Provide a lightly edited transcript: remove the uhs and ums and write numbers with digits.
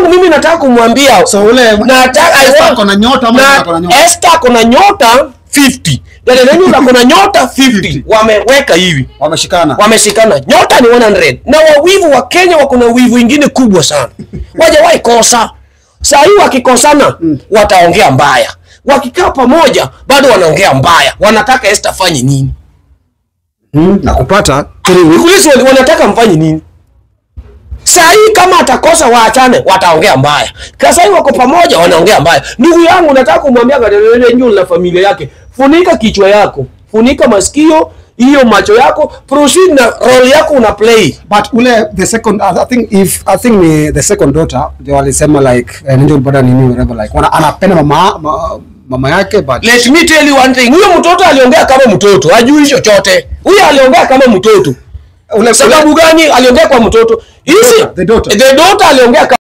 yangu, mimi nataka kumwambia, So ule nataka Esther ako na nyota ama ako na nyota? Esther ako na nyota 50. Dada Nyula ako na nyota 50. Wameweka hivi. Wameshikana. Wameshikana. Nyota ni 100. Na wawivu wa Kenya wako na wivu ingine kubwa sana. Wajawahi kosa. Saa hii wakikosana wataongea mbaya. Wakikaa pamoja bado wanaongea mbaya. Wanataka Esther afanye nini? Nakupata. Nikuulize, wanataka mfanye nini? Saa hii kama atakosa waachane, wataongea mbaya. Sasa hii wako pamoja wanaongea mbaya. Ndugu yangu, nataka kumwambia Gabriel Njul na familia yake, funika kichwa yako, funika masikio, hiyo macho yako, proceed na role yako una play. But ule the second, I think if I think ni the second daughter ndio walisema like Angel bado nini whatever, like anapenda mama yake, but Let me tell you one thing. Huyo mtoto aliongea kama mtoto, hajui chochote. Huyo aliongea kama mtoto. Ule Sababu gani aliongea kwa mtoto? Hizi The daughter. The daughter aliongea.